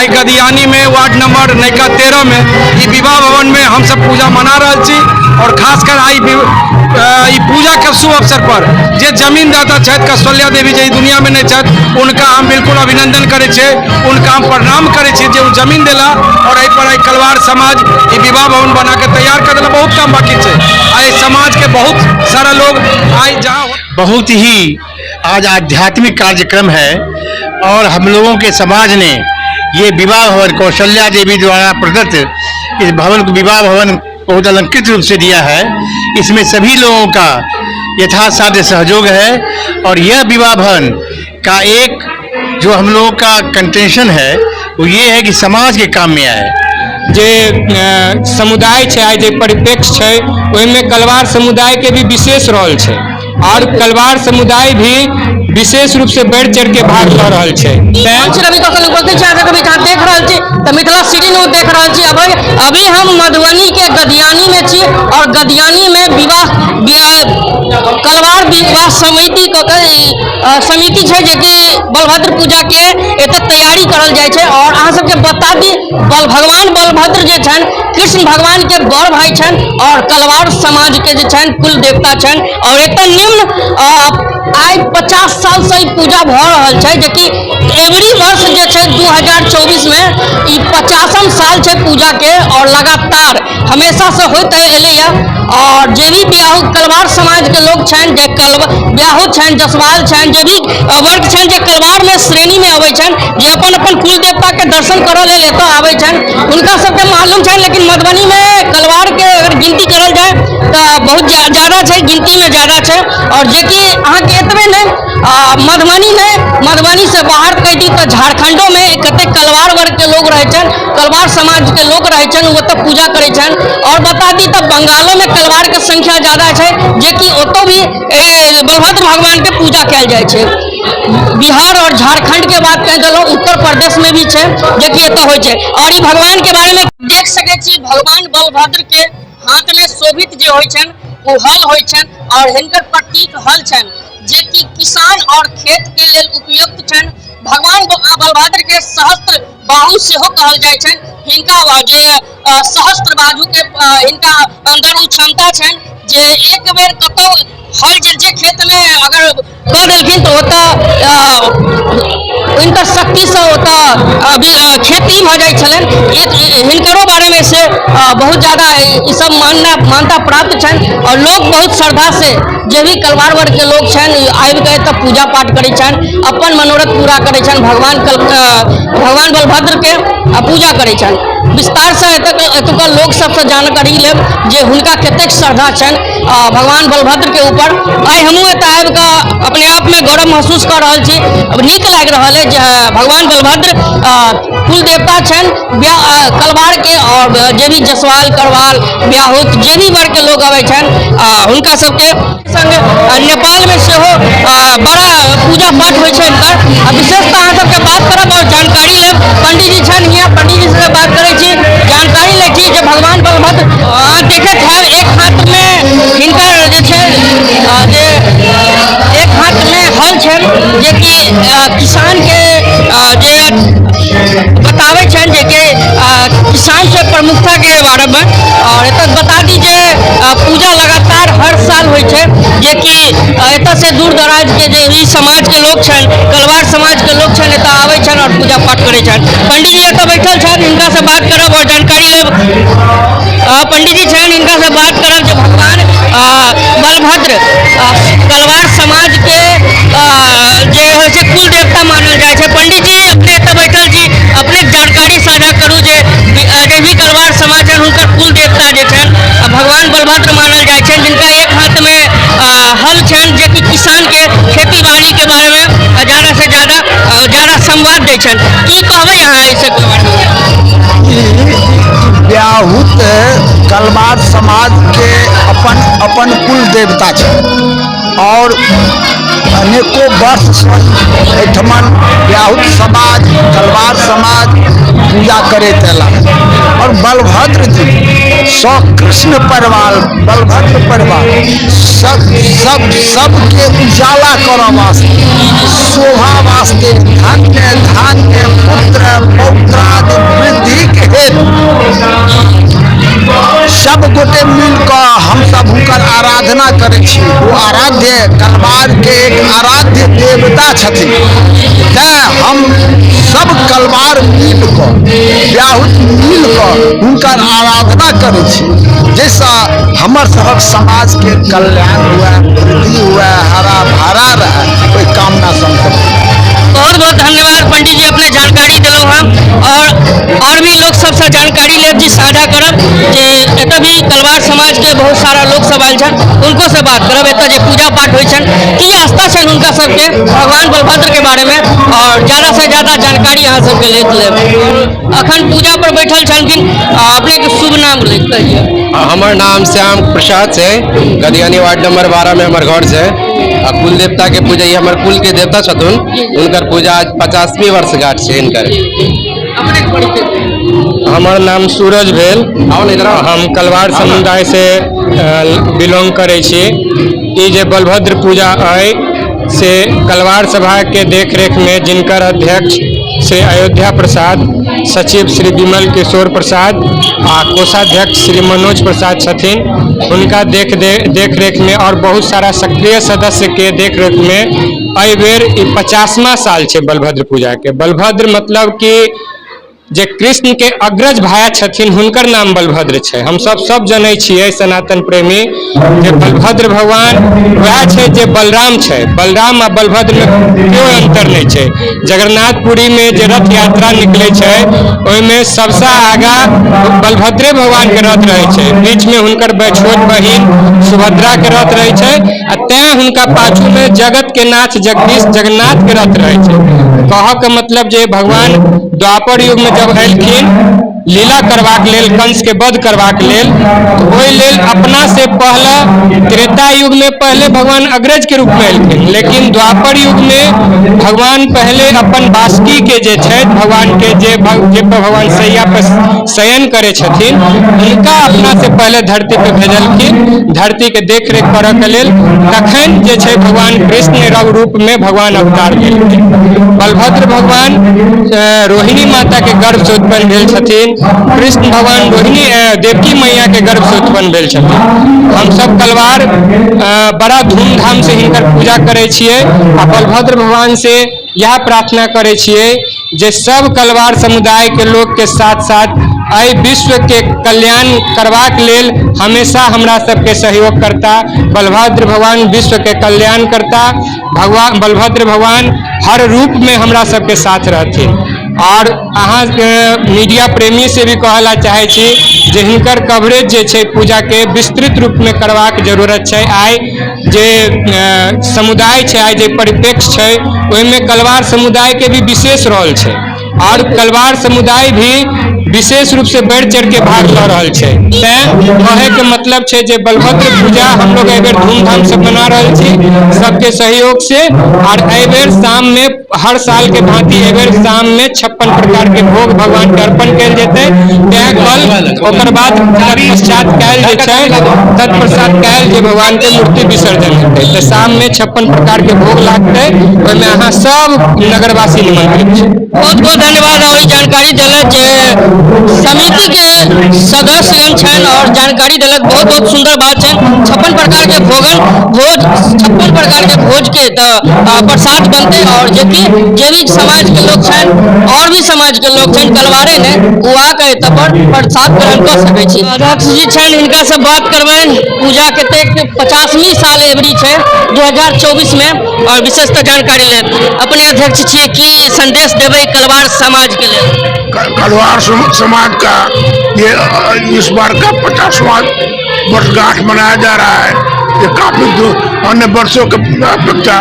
आइ गदियानी में ward number नैका 13 में ई विवाह भवन में हम सब पूजा मना रहल छी। और खासकर आइ ई पूजा के शुभ अवसर पर जे जमीन दाता छथि कौशल्या देवी जे दुनिया में नहीं छथि, उनका हम बिल्कुल अभिनंदन करै छियै, उनका हम प्रणाम करै छियै जे ओ जमीन देला और एहि पर आइ कलवार समाज ई विवाह भवन बना के तैयार कर देला। बहुत काम बाकी छै। आइ समाज के बहुत सारा लोग आइ जहाँ बहुत ही आज आध्यात्मिक कार्यक्रम है और हम लोगों के समाज ने ये विवाह भवन कौशल्या देवी द्वारा प्रदत्त इस भवन को विवाह भवन बहुत अलंकृत रूप से दिया है। इसमें सभी लोगों का यथासाध्य सहयोग है और यह विवाह भवन का एक जो हम लोगों का कंटेंशन है वो ये है कि समाज के काम में आए। जे समुदाय छै, आइ जे परिप्रेक्ष्य छै ओहिमे कलवार समुदाय के भी विशेष रोल छै और कलवार समुदाय भी विशेष रूप से बढ़ि चढ़ि के भाग लऽ रहल छै। रवि कौशल उपस्थित छै। अहाँ सब जहाँ देख रहल छी तऽ मिथिला सिटी न्यूज देख रहल छी। अभी हम मधुबनी के गदियानी में छी और गदियानी में विवाह कलवार विवाह समिति के समिति छै जेकि बलभद्र पूजा के एतऽ तैयारी करल जाइ छै। और अहाँ सबके बता दी भगवान बलभद्र जे छनि कृष्ण भगवान के बड़ भाई छनि और कलवार समाज के जे छनि कुल देवता छनि। और एतऽ निम्न आइ 50 साल से ई पूजा भऽ रहल छै जेकि एवरी वर्ष जे छै 2024 में ई 50म साल छै पूजा के और लगातार हमेशा से होइत एलैया। और जे भी बियाहु कलवार समाज के लोग छनि, जे बियाहु छनि, जसवाल छनि, जे भी वर्ग छनि जे कलवार में श्रेणी में अबै छनि, जे अपन अपन कुल देवता के दर्शन करऽ लेल एतऽ आबै छनि, हुनका सबके मालूम छनि। लेकिन मधुबनी में कलवार के अगर गिनती करल जाय तऽ बहुत ज्यादा छै, गिनती में ज्यादा छै। और जेकि अहाँके एतबे नहि मधुबनी नहि, मधुबनी से बाहर कहि दी तऽ झारखंडो में कतेक कलवार वर्ग के लोग रहै छनि, कलवार समाज के लोग रहै छनि, ओ ओतऽ पूजा करै छनि। और बता दी तऽ बंगालो में कलवार के संख्या ज्यादा छै जेकि ओतऽ भी बलभद्र भगवान के पूजा कयल जाइ छै। बिहार और झारखंड के बात कहि देलहुँ, उत्तर प्रदेश में भी छै जेकि एतऽ होइ छै। और ई भगवान के बारे में देख सकै छी, भगवान बलभद्र के हाथ में शोभित जे होइ छनि ओ हल होइ छनि और हिनकर प्रतीक हल छनि जेकि किसान और खेत के लेल उपयुक्त छनि। भगवान बलभद्र के सहस्त्र बाहु सेहो कहल जाइ छनि। हिनका जे सहस्त्र बाजू के हिनका अंदर ओ क्षमता छनि जे एक बेर कतौ हल जे खेत में अगर कऽ देलखिन तऽ ओतऽ हिनकर शक्तिसँ ओतऽ खेती भऽ जाइ छलनि। हिनकरो बारेमे से बहुत ज्यादा ई सब मान्यता प्राप्त छनि और लोग बहुत श्रद्धा से जे भी कलवार वर्ग के लोग छनि आबि कऽ एतऽ पूजा पाठ करै छनि, अपन मनोरथ पूरा करै छनि, भगवान बलभद्र के पूजा करै छनि। विस्तार से एतुका लोक सबसँ जानकारी लेब जे हुनका कतेक श्रद्धा छनि भगवान बलभद्र के ऊपर। आइ हमहूँ एतऽ आबि कऽ अपने आप में गौरव महसूस कऽ रहल छी। अब नीक लागि रहल है जे भगवान बलभद्र कुल देवता छनि कलवार के और जे भी जसवाल करवाल ब्याहुत जे भी वर्ग के लोग अबै छनि हुनका सबके संग नेपाल में सेहो बड़ा पूजा पाठ होइ छै हिनकर। आ विशेषतः अहाँ सबके बात करब और जानकारी लेब, पंडीजी छनि हियाँ, पंडीजी से बात करै छी, जानकारी लै छी जे भगवान बलभद्र अहाँ देखैत हैब एक हाथ में हिनकर जे छै जे एक हाथ में हल छनि जेकि किसान के जे बताबै छनि जेकि किसान से प्रमुखता के बारे में। और एतऽ बता दी जे पूजा लगातार हर साल होइ छै जेकि एतऽ से दूर दराज के जे भी समाज के लोग छनि, कलवार समाज के लोग छनि, एतऽ आबै छनि और पूजा पाठ करै छनि। पंडीजी एतऽ बैठल छनि, हिनका से बात करब और जानकारी लेब। पंडीजी छनि, हिनका से बात करब जे भगवान बलभद्र कलवार समाज के जे होइ छै कुल देवता मानल जाइ छै। पंडीजी अपने एतऽ बैठल छी, अपने जानकारी साझा करू जे जे भी कलवार समाज छनि हुनकर कुल देवता जे छनि भगवान बलभद्र मानल जाइ छनि, जिनका एक हाथ में हल छनि जेकि किसान के खेती बाड़ी के बारे में ज्यादा से ज्यादा संवाद दै छनि। की कहबै अहाँ एहि सब के बारे में? ब्याहुत कलवार समाज के अपन अपन कुल देवता छै और अनेको वर्ष से एहिठमन ब्याहुत समाज कलवार समाज पूजा करैत अयला। और बलभद्र जी सब कृष्ण परिवार बलभद्र परिवार सब सब सबके उजाला करऽ वास्ते, शोभा वास्ते, धन्य धान्य पुत्र पौत्रादि आराधना करै छी। ओ आराध्य कलवारके एक आराध्य देवता छथिन, तैँ हम सब कलवार मिल कऽ ब्याहुत मिल कऽ हुनकर आराधना करै छी, जाहिसँ हमर सभक समाजके कल्याण हुए, वृद्धि हुए, हरा भरा रहै, ओहि कामना संग। बहुत बहुत धन्यवाद पंडित जी, अपने जानकारी दिलहुँ हँ। और भी लोग सबसे जानकारी लेब जी, साझा करब जे एतऽ भी कलवार समाजके बहुत सारा लोग सब आयल छनि, उनको से बात करब। एतऽ जे पूजा पाठ होइ छनि, की आस्था छनि हुनका सबके भगवान बलभद्र के बारे में, और ज़्यादा से ज़्यादा जानकारी अहाँ सबके लेत लेब। अखन पूजा पर बैठल छलखिन, अपने के शुभ नाम कहिए। हमर नाम श्याम प्रसाद छै, गदियानी वार्ड नंबर 12 में हमर घर छै। आ कुल देवता के पूजा, ये हमर कुल के देवता छथुन, हुनकर पूजा आज 50वीं वर्षगांठ छै हिनकर। हमर नाम सूरज भेल, हम कलवार समुदाय से बिलोंग करै छी। ई जे बलभद्र पूजा अइ से कलवार सभा के देखरेख में, जिनकर अध्यक्ष श्री अयोध्या प्रसाद, सचिव श्री विमल किशोर प्रसाद आ कोषाध्यक्ष श्री मनोज प्रसाद छथिन, हुनका देख रेख में और बहुत सारा सक्रिय सदस्य के देख रेख में एहि बेर ई 50वां साल छै बलभद्र पूजा के। बलभद्र मतलब कि जे कृष्ण के अग्रज भाई छथिन, हुनकर नाम बलभद्र छै। हम सब सब जनै छियै सनातन प्रेमी जे बलभद्र भगवान वएह छै जे बलराम छै। बलराम आ बलभद्र में केओ अंतर नहि छै। जगन्नाथपुरी में जे रथ यात्रा निकलै छै, ओहिमे सबसँ आगा बलभद्रे भगवान के रथ रहै छै, बीच में हुनकर छोट बहिन सुभद्रा के रथ रहै छै, आ तैं हुनका पाछू में जगत के नाथ जगदीश जगन्नाथ के रथ रहै छै। कहऽ के मतलब जे भगवान द्वापर युग में जब एलखिन लीला करबाक लेल, कंस के वध करबाक लेल, तऽ ओहि लेल अपना से पहले त्रेता युग में पहले भगवान अग्रज के रूप में एलखिन, लेकिन द्वापर युग में भगवान पहले अपन बासुकी के जे छथि भगवान के जे जे पर भगवान शैया पर शयन करै छथिन, हुनका अपना से पहले धरती पे भेजलखिन धरती के देख रेख करऽ के लेल। तखन जे छै भगवान कृष्ण रव रूप में भगवान अवतार लेलखिन। बलभद्र भगवान रोहिणी माता के गर्भ से उत्पन्न भेल छथिन, कृष्ण भगवान रोहिणी देवकी मैया के गर्भ से उत्पन्न भेल छथिन। हम सब कलवार बड़ा धूमधाम से हिनकर पूजा करै छियै आ बलभद्र भगवान से यह प्रार्थना करै छियै जे सब कलवार समुदाय के लोग के साथ साथ एहि विश्व के कल्याण करबाक लेल हमेशा हमरा सबके सहयोग करता। बलभद्र भगवान विश्व के कल्याण करता, भगवान बलभद्र भगवान हर रूप में हमरा सबके साथ रहथिन। और अहाँ मीडिया प्रेमी से भी कहला चाहै छी जे हिनकर कवरेज जे छै पूजा के विस्तृत रूप में करबाक जरूरत छै। आइ जे समुदाय छै, आइ जे परिप्रेक्ष्य छै, ओहिमे कलवार समुदाय के भी विशेष रोल छै और कलवार समुदाय भी विशेष रूप से बढ़ि चढ़ि के भाग लऽ रहल छै। तैं कहे के मतलब छै जे बलभद्र पूजा हम लोग एहि बेर धूमधाम से मना रहल छी सबके सहयोग से। और एहि बेर शाम में हर साल के भांति एहि बेर शाम में 56 प्रकार के भोग भगवान के अर्पण कयल जेतै। तैं कल ओकर बाद तत्पश्चात कयल जे छै, तत्पश्चात कयल जे भगवान के मूर्ति विसर्जन हेतै, तऽ शाम में 56 प्रकार के भोग लागतै। ओहिमे अहाँ सब नगरवासी निमंत्रित छी। बहुत बहुत धन्यवाद। और ई जानकारी देलक जे समिति के सदस्यगण छनि और जानकारी देलक, बहुत बहुत सुंदर बात छनि। 56 प्रकार के भोगन भोज, 56 प्रकार के भोज के तऽ प्रसाद बनतै और जेकि जे भी समाज के लोग छनि और भी समाज के लोग छनि कलवारे ने, ओ आके एतऽ पर प्रसाद ग्रहण कऽ सकै छी। अध्यक्ष जी छनि, हिनका से बात करबनि। पूजा कतेक 50वीं साल एबरी छै 2024 में और विशेषतः जानकारी लेब। अपने अध्यक्ष छियै, की संदेश देबै कलवार समाज के लेल? कलवार समाज का ये इस बार का 50वां वर्षगांठ मनाया जा रहा है। ये काफी अन्य वर्षों के अपेक्षा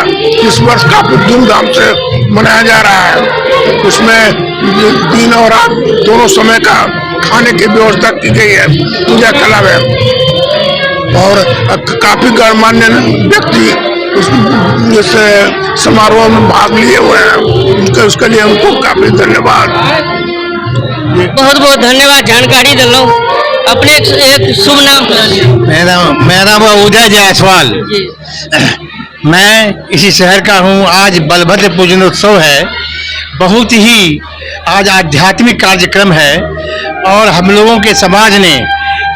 इस वर्ष काफी धूमधाम से मनाया जा रहा है। उसमें दिन और रात दोनों समय का खाने की व्यवस्था की गई है पूजा कला में और काफी गणमान्य व्यक्ति इस समारोह में भाग लिए हुए हैं। उनके उसके लिए उनको काफी धन्यवाद। बहुत बहुत धन्यवाद जानकारी दिलहुँ। अपने एक शुभ नाम? मेरा नाम है उदय जायसवाल। मैं इसी शहर का हूँ। आज बलभद्र पूजनोत्सव है, बहुत ही आज आध्यात्मिक कार्यक्रम है और हम लोगों के समाज ने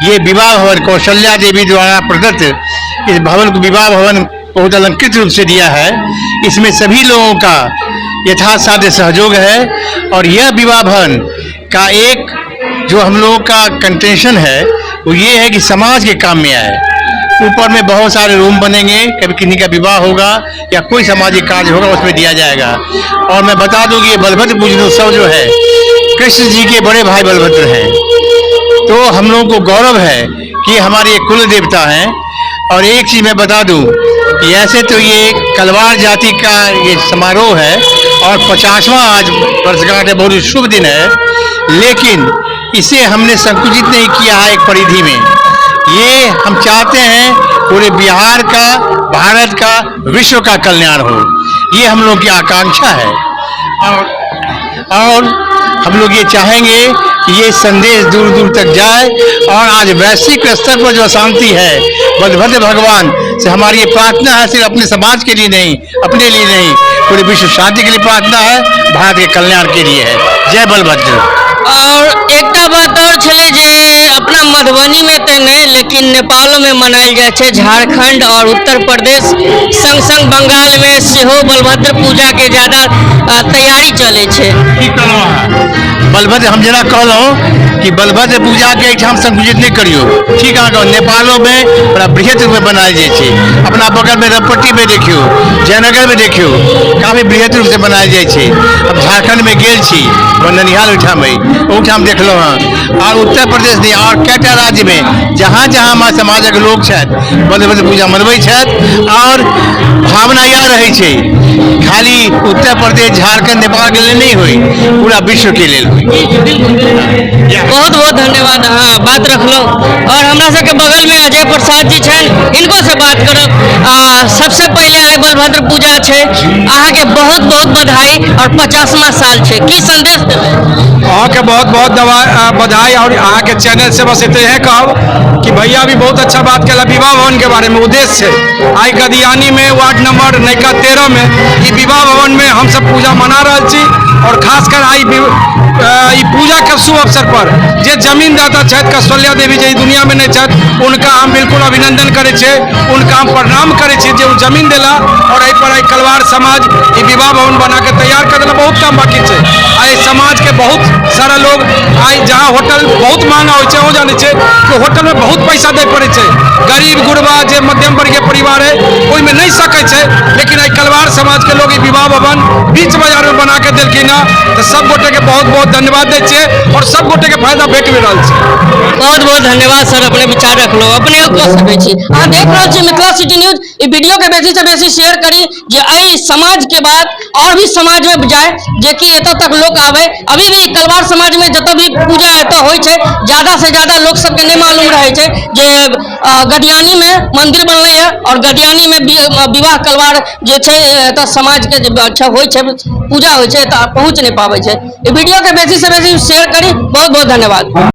ये विवाह भवन कौशल्या देवी द्वारा प्रदत्त इस भवन को विवाह भवन बहुत अलंकृत रूप से दिया है। इसमें सभी लोगों का यथासाध्य सहयोग है और यह विवाह भवन का एक जो हम लोगों का कंटेंशन है वो ये है कि समाज के काम में आए। ऊपर में बहुत सारे रूम बनेंगे, कभी किन्हीं का विवाह होगा या कोई सामाजिक कार्य होगा उसमें दिया जाएगा। और मैं बता दूं कि ये बलभद्र पूजनोत्सव जो है, कृष्ण जी के बड़े भाई बलभद्र हैं, तो हम लोगों को गौरव है कि हमारे ये कुल देवता हैं। और एक चीज़ मैं बता दूं कि ऐसे तो ये कलवार जाति का ये समारोह है और 50वां आज वर्षगांठ है, बहुत ही शुभ दिन है, लेकिन इसे हमने संकुचित नहीं किया है एक परिधि में। ये हम चाहते हैं पूरे बिहार का, भारत का, विश्व का कल्याण हो, ये हम लोग की आकांक्षा है। और हम लोग ये चाहेंगे कि ये संदेश दूर दूर तक जाए। और आज वैश्विक स्तर पर जो अशांति है, बलभद्र भगवान से हमारी ये प्रार्थना है, सिर्फ अपने समाज के लिए नहीं, अपने लिए नहीं, पूरे विश्व शांति के लिए प्रार्थना है, भारत के कल्याण के लिए है। जय बलभद्र। और एकटा बात और छलै जे अपना मधुबनी में तऽ नहि, लेकिन नेपालो में मनायल जाइ छै। झारखंड और उत्तर प्रदेश संग संग बंगाल में सेहो बलभद्र पूजा के ज्यादा तैयारी चलै छै। की कहलहुँ अहाँ? बलभद्र, हम जेना कहलहुँ कि बलभद्र पूजाके एहिठाम संकुचित नहि करियौ। ठीक अहाँके नेपालोमे बड़ा बृहत रूपमे बनायल जाइ छै। अपना बगलमे रमपट्टीमे देखियौ, जयनगरमे देखियौ, काफी बृहत रूपसँ बनायल जाइ छै। हम झारखण्डमे गेल छी, हमर ननिहाल ओहिठाम अइ, ओहिठाम देखलहुँ हँ। और उत्तर प्रदेश नहि, और कएटा राज्यमे जहाँ जहाँ हमर समाजक लोक छथि बलभद्र पूजा मनबै छथि। और भावना इएह रहै छै, खाली उत्तर प्रदेश, झारखंड, नेपालके लेल नहि होइ, पूरा विश्वके लेल होइ। बहुत बहुत धन्यवाद, अहाँ बात रखलहुँ। और हमरा सबके बगलमे अजय प्रसाद जी छनि, इनको से बात करब। सबसे पहिले आइ बलभद्र पूजा छै, अहाँके बहुत बहुत बधाई और 50वां साल छै, की संदेश देबै? अहाँके बहुत बहुत बधाई। और अहाँके चैनल से बस एते है कहब कि भैया भी बहुत अच्छा बात केला विवाह भवन के बारे में। उद्देश्य छै आइ गदियानी में वार्ड नंबर नयका 13 में ई विवाह भवन में हम सब पूजा मना रहल छी। और खासकर आइ ई पूजा के शुभ अवसर पर जे जमीनदाता छथि कौशल्या देवी जे ई दुनिया में नहीं छथि, उनका हम बिल्कुल अभिनंदन करै छियै, उनका हम प्रणाम करै छियै जे ओ जमीन देला और एहि पर आइ कलवार समाज ई विवाह भवन बना के तैयार कर देला। बहुत काम बाकी छै। आइ समाज के बहुत सारा लोग आइ जहाँ होटल बहुत महंगा होइ छै, ओ जानै छै कि होटल में बहुत पैसा दै पड़ै छै। गरीब गुरबा जे मध्यम वर्गीय परिवार है ओहिमे नहीं सकै छै, लेकिन आइ कलवार समाज के लोग ई विवाह भवन बीच बाजार में बना के देलखिन हँ, तऽ सब गोटे के बहुत बहुत धन्यवाद दै छियै और सब गोटे के फायदा भेट भी रहल छै। बहुत बहुत धन्यवाद सर, अपने विचार रखलहुँ, अपने कऽ सकै छी। अहाँ देख रहल छी मिथिला सिटी न्यूज। ई वीडियो के बेसी से बेसी शेयर करी जे एहि समाज के बात और भी समाज में जाए, जे कि एतऽ तक लोक आवे। अभी भी कलवार समाज में जतऽ भी पूजा एतऽ होइ छै, ज्यादा से ज्यादा लोक सबके नहि मालूम रहै छै जे गदियानी में मंदिर बनलै है और गदियानी में विवाह कलवार जे छै एतऽ समाज के जे अच्छा होइ छै, पूजा होइ छै, तऽ पहुँच नहि पाबै छै। ई वीडियो के बेसी से बेसी शेयर करी। बहुत बहुत धन्यवाद।